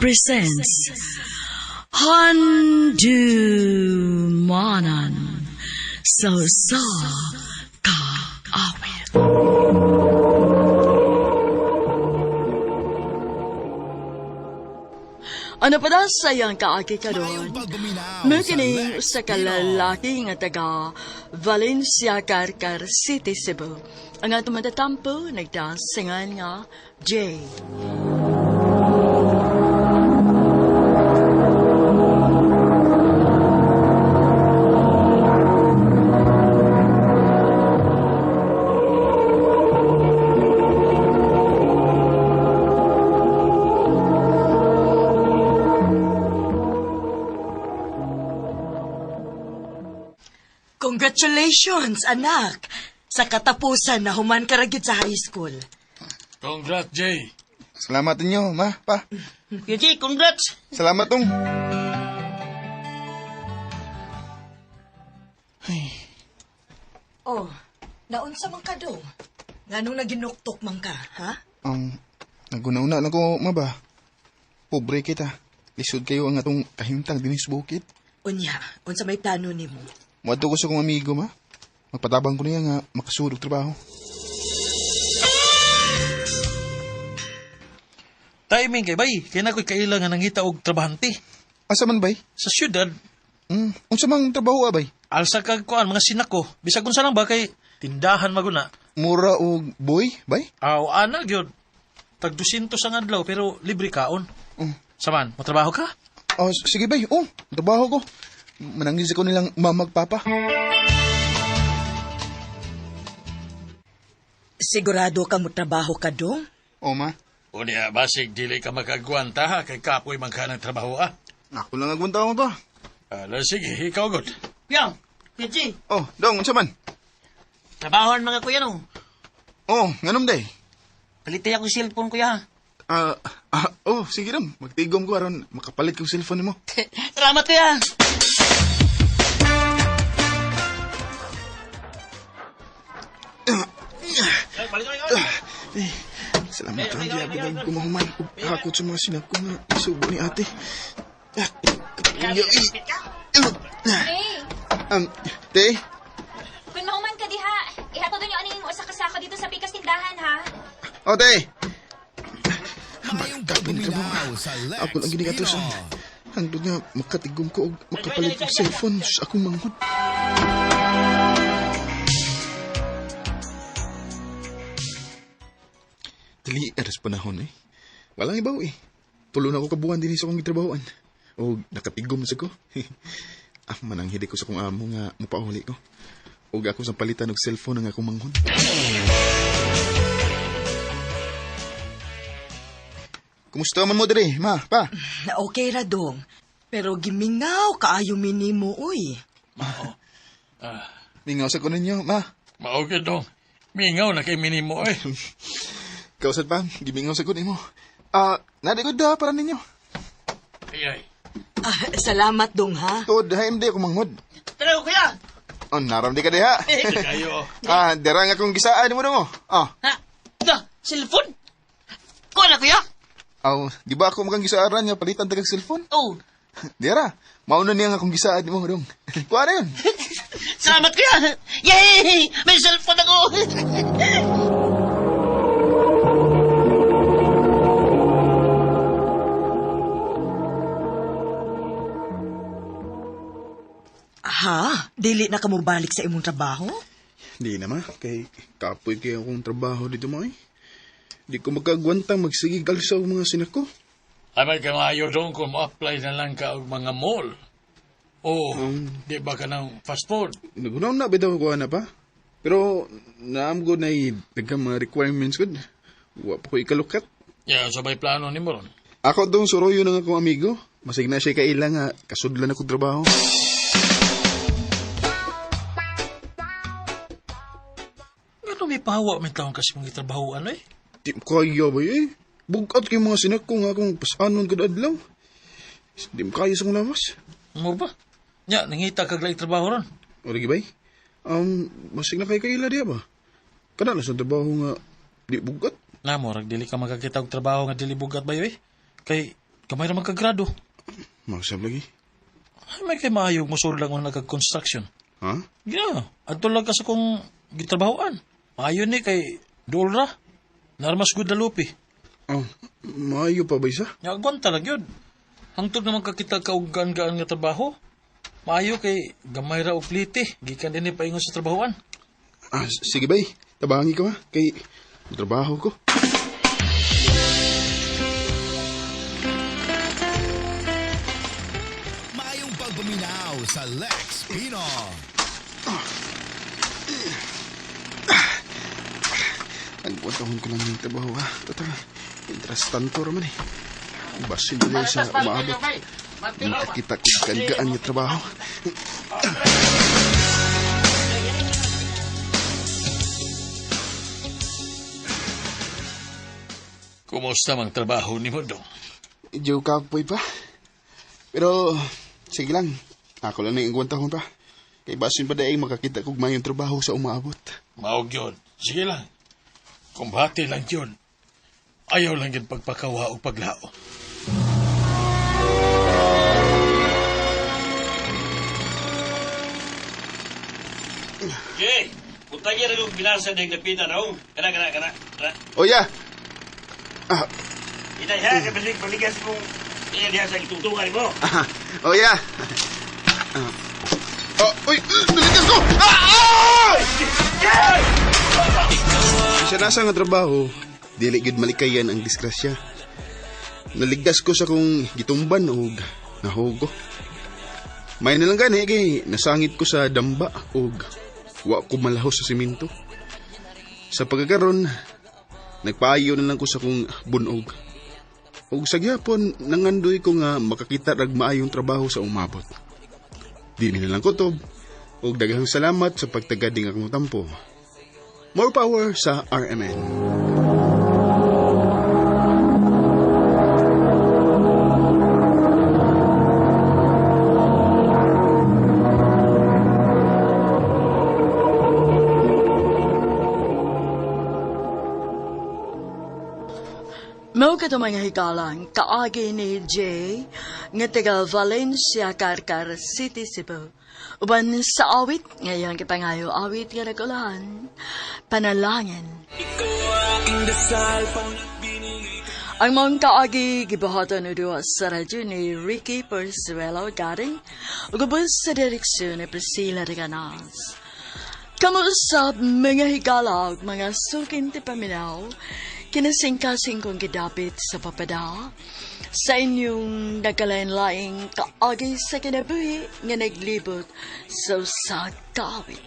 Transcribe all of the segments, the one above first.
presents Handumanan sa usa ka awit. Ano pa daw sa iyang kaagi karon? Mao kining usa ka lalaki nga taga Valencia, Carcar City, Cebu. Ang atong matatampo nagdasingan nga Jay. Congratulations, anak! Sa katapusan na human ka ra gyud sa high school. Congrats, Jay. Salamat ninyo, ma, pa. Kuya Jay, congrats! Salamat tong. Oh, naunsa man ka do? Nganong naginuktok man ka, ha? Naguna-una lang ko, ma ba? Pobre kita. Lisod kayo ang atong kahimtang dinis bukid. Unya, unsa may plano nimo? Muadto ko sa kong amigo, ma. Magpatabang ko niya nga makasulog trabaho. Timing kay bay, kay na ko'y kaila nga nangita og trabahante. Asa man, bay? Sa syudad, Unsa mang trabaho, abay? Alsa kag kuan mga sinako, bisag unsa lang ba kay tindahan maguna. Mura og boy, bay? Aw ana gyud. Tag 200 ang adlaw pero libre kaon. Saman, mo trabaho ka? Oh, sige, bay. Oh, trabaho ko. Manangis ko nilang mamagpapa. Sigurado ka mo trabaho ka dong? Oh, ma. Unya, basig dili ka makagwanta ha kay kapoy man ka ng trabaho ah. Ako lang agwanta ko ba? Ala sige, ikaw gud. Kuya, Kuya Jay, Oh, dong, unsa man? trabahoan mga kuya no. Oh, nganom day. Palitay ako cellphone kuya. Oh, sige dong. Magtigom ko aron makapalit kog cellphone nimo. Salamat kuya. Salamat ang diyago ng kumahuman. Hakot sa mga sinap ko nga isubo ni ate. Ah, Hey, Te, kung mahuman ka diha, ihatod niyo aning usa ka sako dito sa pikas tindahan ha. Oh, te. Kapin ka mo. Ako lang ginigatusan. Hangtod nga makatigom ko og makapalit og cellphone sa akong manghud. Dili, aras panahon eh. Walang ibaw eh. Tulo na ako kabuan din sa akong gitrabahoan. O nakatigom sa ko. Mananghidi ko sa akong amo nga mupauli ko. Og ako sa palitan og cellphone ang akong manghud. Kumusta man mo diri, ma, pa? Okay ra dong. Pero gimingaw kaayo minimo uy. Mingaw sa ko ninyo, ma. Mao gyud dong. Mingaw na kay minimo eh. Kausad pa, gimingaw sa ko nimo. Nadi ko da para ninyo. Ay ay. Ah, salamat dong ha. Tuod, HMD ako manghud. Tara kuya. Oh, naram di ka diha. Kayo. Dira nga akong gisaan mo dong, oh. Ah, Ha? Da, cellphone? Kuha na kuya. aw, di ba ako magang gisaaran nga palitan tagag cellphone? Oh, Dira, mauna niya nga akong gisaan mo dong. Kuha na yun. salamat kuya. Yay! May cellphone ako. Ha? Dili na ka mobalik sa imong trabaho? Di na ma, kay kapoy kay akong trabaho dito mo eh. Di ko magkagwantang magsigig alsa og mga sinako. Ay may kamayo dong kung mo-apply na lang ka og mga mall. O, di ba ka ng fast food? Nagunaw na bitaw ko na pa. Pero naam ko na daghang mga requirements ko. Wa pa ko ikalukat. Ya, so may plano nimo ron. Ako dong suroyo ng akong amigo. Masig na siya kaila nga kasudlan ako trabaho. Ngano may pahawa may taong kasi mong gitrabahoan eh? Di mo kaya ba eh? Bugat kay mga sinak ko nga akong pasanon kada adlaw. Di mo kaya sa akong lawas. Mo ba? Nya, nangita kag laing trabaho ron. O lagi bay? Masig na kay kaila diya ba? Kana na sa trabaho nga di bugat. Na, murag dili ka makakita og trabaho nga dili bugat ba eh? Kay Gamay ra man kagrado. Mausab lagi. Ay, may kay maayo musul lang ang nagka-construction. Ha? Gina, adto lang ka sa kong gitrabahoan. Maayo ni kay duol ra. Narmas good na lupi. Oh, maayo pa ba isa? Nya agwanta lang yun. Hangtod naman kakita ka og gaan-gaan nga trabaho. Maayo kay gamay ra og plite. Gikan dinhi paingon sa trabahoan. Ah, sige bay. Tabangi ko ha. Kay trabaho ko. Maayong pagpaminaw sa Lex Pino. Nagbuwatahon ko lang yung trabaho ha. Tata, interest tanto raman eh. Basin ko sa umaabot. Nakakita ko gaan-gaan nga trabaho. Kumusta mang trabaho nimo dong? Medyo kapoy pa. Pero, sige lang. Ako lang na yung gwantahon pa. Kay basin pa daing makakita kog mayong trabaho sa umaabot. Maog yun. Sige lang. Kumbate lang yun. Ayaw lang yun pagpakawa o paglao. Jay, punta niya rin yung binasa ng napita raw. Kana, kana, kana. Kana. Oh, yeah. Ah, Itay ha, kapasig paligas kong iya diha sa itungtungan mo. ah, oh, yeah. Ah. Oh, uy, naligas ko! Ah! Ah! Sa nasa nga trabaho, dili gid malikayan ang disgrasya. Naligtas ko sa kong gitumban og nahugo. May nalang gani kay nasangit ko sa damba og wa ko malahos sa simento. Sa pagkakaron, nagpaayo na lang ko sa kong bunog. Og sa gyapon, nangandoy ko nga makakita rag maayong trabaho sa umabot. Di na lang kutob, og daghang salamat sa pagtagad ning akong tampo. More power sa RMN. Mao kato mga higalang kaagi ni Jay nga taga Valencia, Carcar City, Cebu. Uban sa awit, ngayon kipangayo awit nga nagulahan, panalangin. Ang mga kaagi gibuhatan o duha sa radyo ni Ricky Persuelo Garing ug ubos sa direksyon ni Priscilla de Ganas. Kamuusap mga higala ug mga sukin ti paminaw, kinasingkasing kong gidapit sa papada, sa inyong nagkalain-laing kaagi sa kinabuhi nga naglibot sa usa ka awit.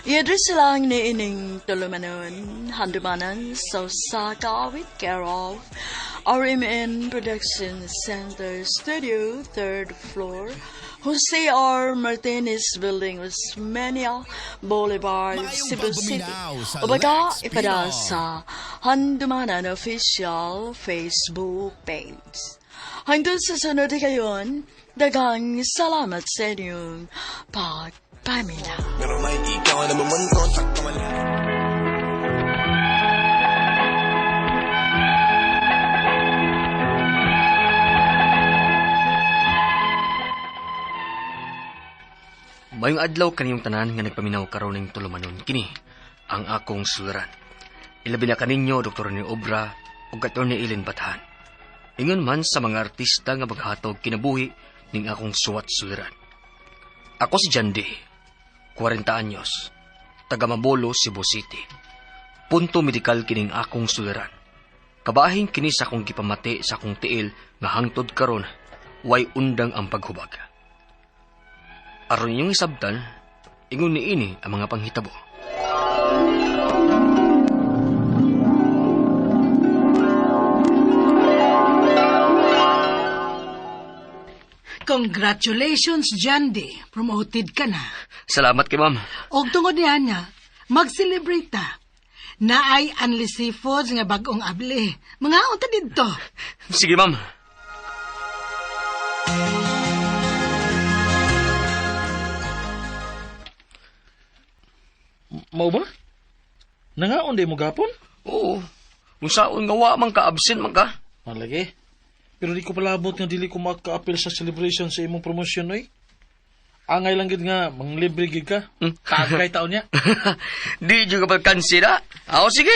I-address lang ni ining tulumanon, handumanan sa usa ka awit, care of RMN Production Center Studio, third floor, Jose R. Martinez Building, Osmeña Boulevard, Maayong Cebu City. pagpaminaw sa O baga, Lex ipada Pino. sa Handumanan Official Facebook page. Hanggang sa sunod kayon, daghang salamat sa inyong pagpaminaw. Pero may ikaw na mamunton Sakto wala. Mayong adlaw kaniyong tanan nga nagpaminaw karon ning tulumanon kini ang akong suliran. Ilabi na kaninyo Dr. ni Obra ug Atty. Ellen Bathan. Ingon man sa mga artista nga maghatog kinabuhi ning akong suwat suliran. Ako si Jandy, 40 anyos, taga Mabolo, Cebu City. Punto medikal kining akong suliran. Kabahin kini sa akong gipamati sa akong tiil nga hangtod karon way undang ang paghubag. Aron inyong isabtan, ingon niini ang mga panghitabo. Congratulations, Jandy. Promoted ka na. Salamat kay ma'am. Og tungod niya niya, mag-celebrate ta. Naay Anli Seafoods nga bagong abli. Mga unta didto. Sige ma'am. Mao ba? Nangaon di mo gapon? Oo. Unsaon nga wa man ka absent man ka? Malagi. Pero di ko palabot nga dili ko makaapil sa celebration sa imong promosyon, oy. Angay lang gid nga, manglibre gid ka. Tagay taon niya. Di juga pagkansira. Ako, sige.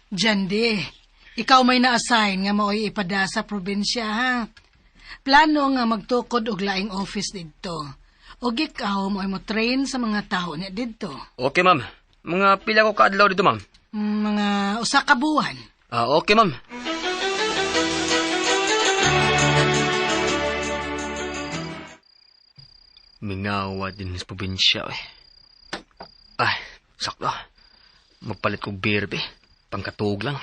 Jandi, ikaw may na-assign nga maoy ipada sa probinsya ha. Plano nga magtukod og laing office didto. Og ikaw mo'y mo train sa mga tao niya didto. Okay, ma'am. Mga pila ko kaadlaw dito, ma'am. Mga usa ka buwan. Ah, okay, ma'am. Mingawa din sa probinsya, eh. Ay, sakto. Magpalit kog beer, be. Pangkatuog lang.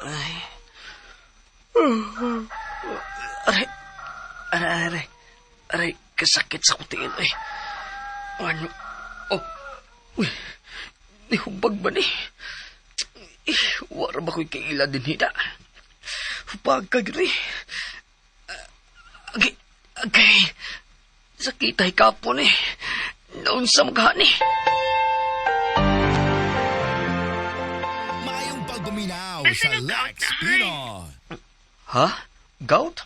Ay. Aray. Aray, aray. Aray, kasakit sa kutiil, eh. Ano? Oh. Uy. Nihubag ba ni? Eh, wara ba ko'y kaila din hita? Hubag ka, gyud, eh. Agay, agay. Sakit ay kapon, eh. Naunsa maghani. Maayong pagpaminaw sa Lex Pinoy. Ha? Gout?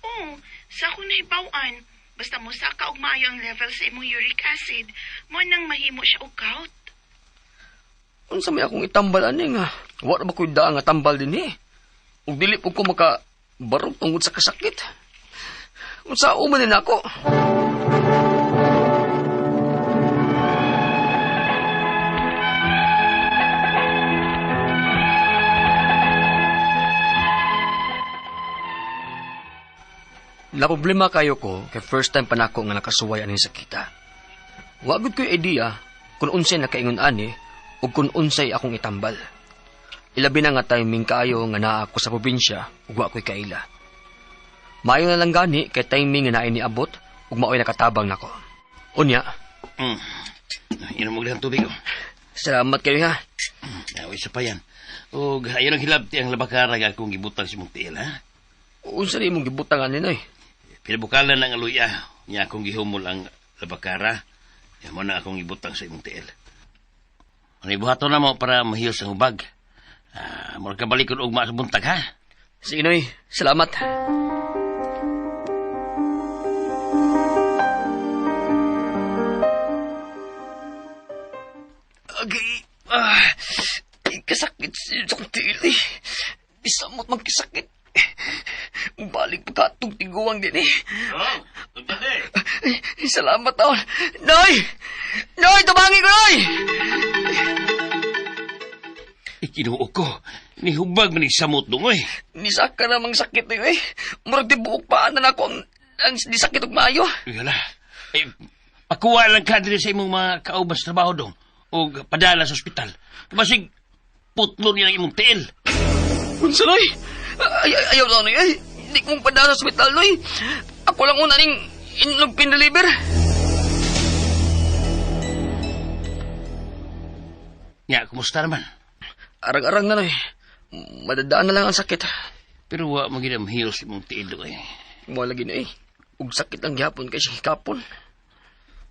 Oo, sa akong nahibaw-an, basta mosaka og maayo ang level sa imong uric acid, mo nang mahimo siya og gout. Unsa may akong itambal ani nga? Wara ba ko'y daan nga tambal din eh? Ug dili po ko maka barog tungod sa kasakit. Unsa uman din ako? Na problema kayo ko kay first time pa nako nga nakasuway aning sakita. Wa gud ko'y idea kung unsay nakaingon ani ug kung unsay akong itambal. Ilabi na nga timing kaayo nga naa ako sa probinsya ug wa ko'y kaila. Maayo na lang gani kay timing nga naay niabot ug maoy nakatabang nako. Unya, Inom og lang tubig. Oh. Salamat kayo ha. Aw, isa pa yan. Og ayaw nang hilabti ang labakara nga akong gibutang sa imong tiil, ha? Unsa ni imong gibutang ani noy? Pinabukalan ang aluya. Nya akong gihumol ang labakara. Ya mo na akong gibutang sa imong tiil. Ano ibuhaton na mo para mahiyos ang hubag? Ah, murag ka balikon ugma sa buntag, ha? Sige, Noy. Salamat. Agay, kasakit sa kong tiil, eh. Bisamot magkasakit. Balik pa katong tiguang din, eh. Oh, Ay, salamat, taon. Noy! Noy, tumangi ko, Noy! Ikinuo ko. Nihubag man samot dong, eh. Nisaka namang sakit, eh. Murag di buok pa na ako ang di sakit og maayo. Uy, hala. Eh, pakuha lang ka diri sa imong mga kauban sa trabaho dong. O padala sa ospital. Basig, putlo niya ang imong tiil. Unsa, Noy? Ay, ay, ayaw lang, Noy. Ay, di kong padala sa ospital, Noy. Ako lang una ning inog pindeliver. Nya, kumusta naman? Arang-arang na, Noy. Madadaan na lang ang sakit. Pero wa mo gid ang mahiyos imong tiil dong, eh. Wala gid, eh. Ug sakit lang gyapon kay siya hikapon.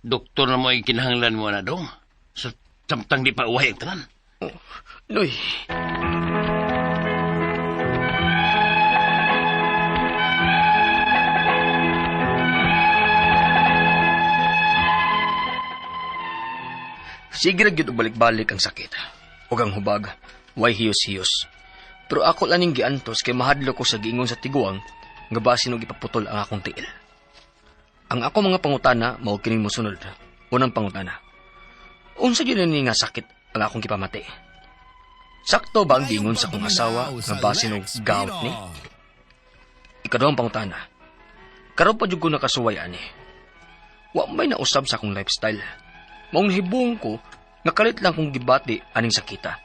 Doktor na mo ay kinahanglan mo na dong. Sa samtang di pa uway ang tanan. Oh, Noy. Sige ra gyud og balik-balik ang sakit. Ug ang hubag, way hiyos-hiyos. Pero ako lang ning giantos kay mahadlok ko sa giingon sa tiguang nga basin og ipaputol ang akong tiil. Ang ako mga pangutana mao kining mosunod. Unang pangutana. Unsa gyud ni nga sakit ang akong gipamati? Sakto ba ang giingon sa akong asawa nga basin og gout ni? Ikaduhang pangutana. Karon pa jud ko nakasuway ani. Wa may nausab sa akong lifestyle. Maong nahibong ko nga kalit lang kong gibati aning sakita.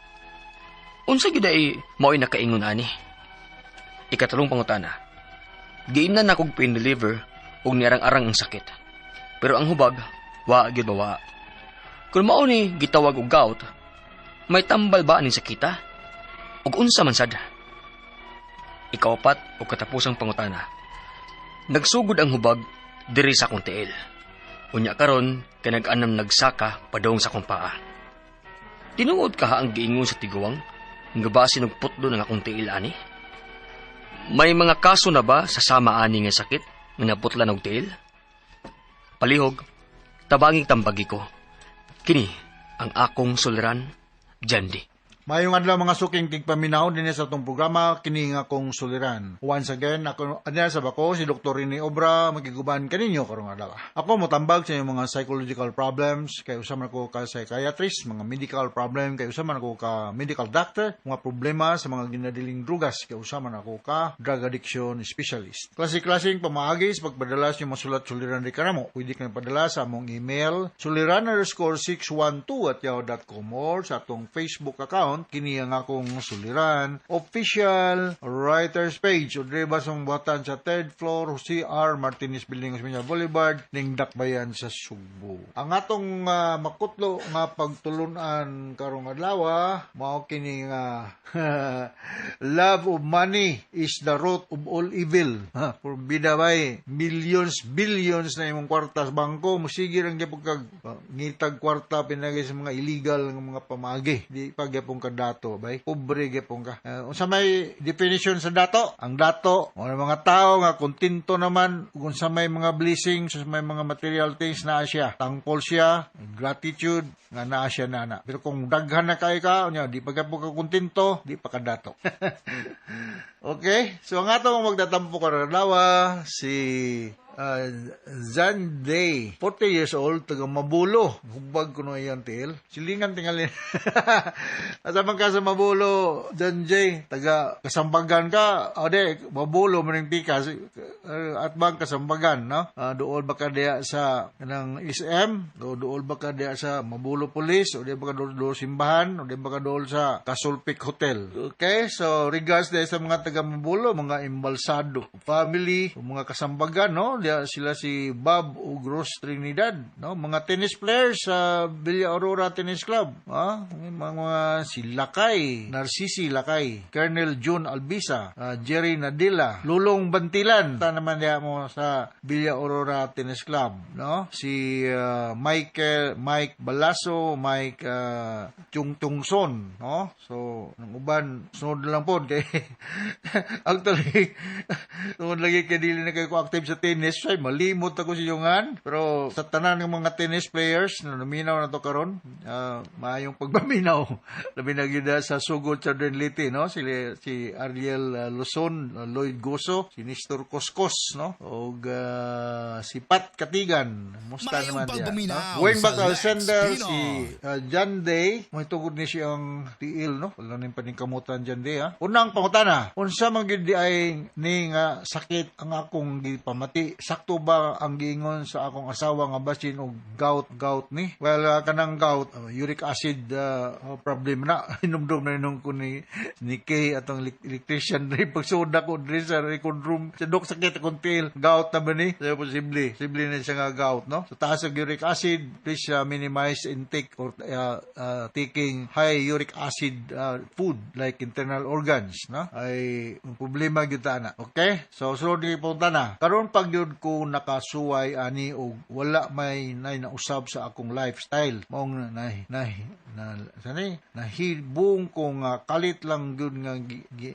Unsa gyud ay mao'y nakaingon ani? Ikatlong pangutana. Giimnan na kog pain reliever ug niarang-arang ang sakit. Pero ang hubag, wa gyud mawa. Kung mao ni gitawag og gout, may tambal ba aning sakita? Ug unsa man sad? Ikaapat og katapusang pangutana. Nagsugod ang hubag diri sa akong tiil. Unya karon kay nag-anam nagsaka padung sa akong paa. Tinuod kaha ang giingon sa tiguang nga basin og putlo ng akong tiil ani? May mga kaso na ba sa sama ani nga sakit nga naputlan og tiil? Palihog, tabanging tambagi ko. Kini ang akong suliran, Jandi. Maayong adlaw, mga suking tigpaminaw dinhi sa atong programa kini nga akong suliran. Once again, ako adya sa bako si Dr. Rene Obra, makiguban kaninyo karong adlaw. Ako motambag sa inyong mga psychological problems kay usa man ako ka psychiatrist, mga medical problem kay usa man ako ka medical doctor, mga problema sa mga ginadiling drugas kay usa man ako ka drug addiction specialist. Klase-klaseng pamaagi sa pagpadala sa inyong masulat suliran di kanamo. Pwede kayo padala sa among email suliran_612@yahoo.com or sa atong Facebook account kini ang akong suliran official writers page o dire ba sa buhatan sa third floor, CR Martinez Building, Osmeña Boulevard, ning Dakbayan sa Sugbo. Ang atong makutlo nga pagtulunan karong adlaw mao kini nga "Love of money is the root of all evil." Ha, bida bay, millions, billions na imong kwarta sa bangko, musige lang gyapon kag ngitag kwarta pinagi sa mga illegal nga mga pamaagi. Di pa gyapon ka dato bay. Pobre gyapon ka. Unsa may definition sa dato? Ang dato, o mga tao nga kontento naman kung sa may mga blessings, sa may mga material things naa siya. Thankful siya, gratitude nga naa siya nana. Pero kung daghan na kay ka, unya di pa gyapon ka kontento, di pa ka dato. Okay? So ang atong magtatampo karon adlaw si Zande, 40 years old, taga Mabulo. Hubag ko no iyang tiil. Silingan tingalin. Asa man ka sa Mabulo, Zanje? Taga Kasambagan ka? O di, Mabulo mo ning pikas. At bang Kasambagan, no? Dool ba ka diya sa kanang SM? O dool ba ka diya sa Mabulo Police? O di ba ka dool, dool simbahan? O di ba ka dool sa Kasulpik Hotel? Okay, so regards diya sa mga taga Mabulo, mga embalsado family, mga Kasambagan, no? Diya sila si Bob ug Rose Trinidad, no? Mga tennis players sa Villa Aurora Tennis Club, ha? Mga si Lakay, Narcisi Lakay, Colonel June Albisa, Jerry Nadila, Lulong Bantilan, ta naman diya mo sa Villa Aurora Tennis Club, no? Si Michael Mike Balaso, Mike Chung Tungson, no? So, nang uban sunod na lang po kay actually tungod lagi kay dili na kayo ko active sa tennis, ay malimot ako sa iyongan. Pero sa tanan ng mga tennis players na naminaw na to karon, maayong pagpaminaw. Labi na gyud sa Sugod sa Leyte, no? Si Ariel Luzon, Lloyd Goso, si Nestor Koskos, no? Og si Pat Katigan. Musta Maayong naman diya, no? pagpaminaw Going sa back al Lex sender Pinoy. Si John Day, may tugod ni siyang tiil, no? Wala ning paningkamutan John Day, ha? Unang pangutana, unsa man gyud di ay ni nga sakit ang akong gipamati? Sakto ba ang giingon sa akong asawa nga basin og gout gout ni? Well, kanang gout, uric acid problem na. Hinumdum na nung ko ni Kay atong electrician diri pagsuod ako diri sa record room. Sa dok, sakit akong tiil. Gout na ba ni? So, posible. Posible na siya nga gout, no? So, taas ang uric acid, please minimize intake or taking high uric acid food like internal organs, no? Ay, ang problema gyud ta na. Okay? So, sunod ni punta na. Karon pag gyud ko nakasuway ani og wala may nay nausab sa akong lifestyle. Maong na na na sani nahibong ko nga kalit lang gyud nga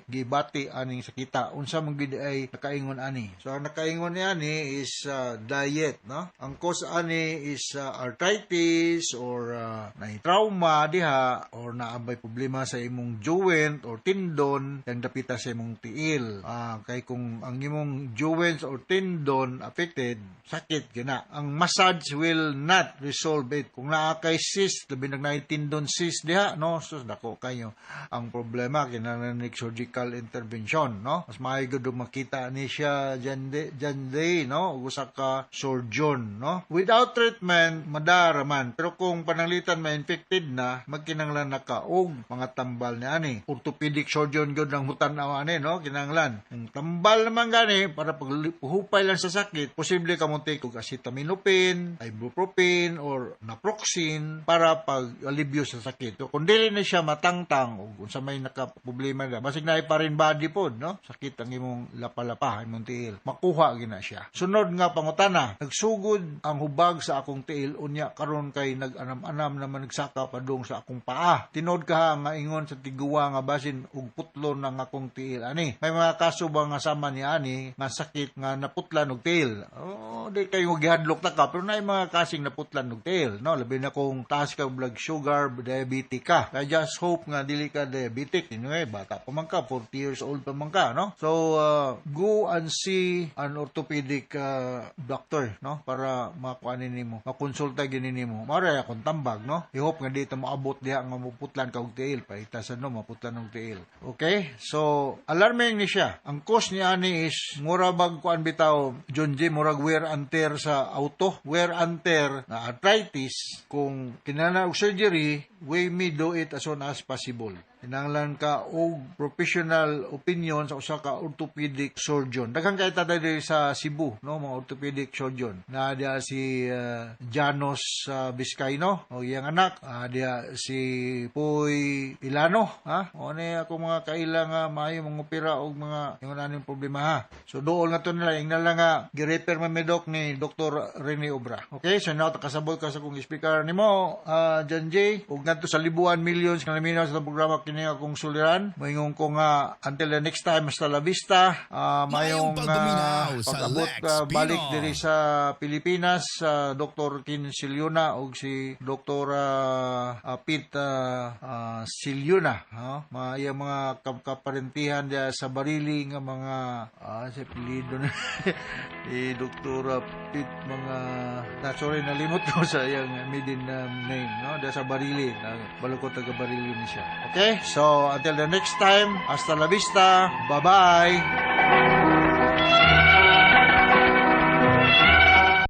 gibati aning sakita. Unsa man gyud ay nakaingon ani? So ang nakaingon ni ani is diet, no? Ang cause ani is arthritis or na trauma diha or naabay problema sa imong joint or tendon yang dapita sa imong tiil. Kay kung ang imong joints or tendon affected, sakit gina. Ang massage will not resolve it. Kung naa kay cyst, labi nag naay tendon cyst diha, no? So dako kayo ang problema, kinahanglan ni surgical intervention, no? Mas maayo gud makita ni siya dyan day, no? Ug usa ka surgeon, no? Without treatment, madara man. Pero kung pananglitan ma-infected na, magkinahanglan na ka og mga tambal ni ani. Orthopedic surgeon gyud ang hutan-aw ani, no? Kinahanglan. Ang tambal naman gani para paghupay lang sa sakit, posible ka mo take og acetaminophen, ibuprofen or naproxen para pag alleviate. obvious sa sakit. So, kung dili na siya matangtang o kung sa may naka problema na, basig naay foreign body pod, no? Sakit ang imong lapa-lapa, imong tiil. Makuha gina siya. Sunod nga pangutana, nagsugod ang hubag sa akong tiil unya karon kay nag-anam-anam naman, nagsaka padung sa akong paa. Tinuod kaha nga ingon sa tiguwa nga basin og putlon ng akong tiil ani? May mga kaso ba nga sama ni ani nga sakit nga naputlan og tiil? Oh, di kayo gihadlok ta ka, pero naay mga kasing naputlan og tiil, no? Labi na kung taas ka blood sugar, diabetic ka. I just hope nga dili ka diabetic. Anyway, bata pa man ka, 40 years old pa man ka, no? So, go and see an orthopedic doctor, no? Para makuha nimo, makonsulta gini nimo. Mao ra akong tambag, no? I hope nga di ta moabot diha nga maputlan ka og tiil, paitasan, no, maputlan og tiil. Okay? So, alarming ni siya. Ang cause ni ani is mura bag kuan bitaw, John J, murag wear and tear sa auto. Wear and tear na arthritis, kung kinahanglan og surgery, we may do it as soon as possible. Kinahanglan ka og professional opinion sa usa ka orthopedic surgeon. Daghan kay ta diri sa Cebu, no, mga orthopedic surgeon. Na diya si Janos Vizcaino o iyang anak, diya si Poy Ilano, ha? O ni ako mga kaila nga maayo mga opera og mga ingon aning problema, ha. So dool nga to nila, ingnan lang nga gi-refer man mi, Dok, ni Dr. Rene Obra. Okay, so now kasabot ka sa kong speaker nimo, John J. Ug ngadto sa libuan millions nga naminaw sa programa, kini akong suliran. Moingon ko nga until the next time, hasta la vista. Mayong Mayong pagpaminaw sa pag-abot Lex balik Pinoy. Diri sa Pilipinas sa Dr. Kin Siliuna ug si Dr. Pete Siliuna, ha? Mga iyang mga kaparentihan diya sa Barili nga mga sa apelyido na ni Dr. Pete, mga na, sorry, nalimot ko sa iyang maiden name, no, diya sa Barili na balukot, taga Barili ni siya. Okay, so until the next time, hasta la vista, bye bye.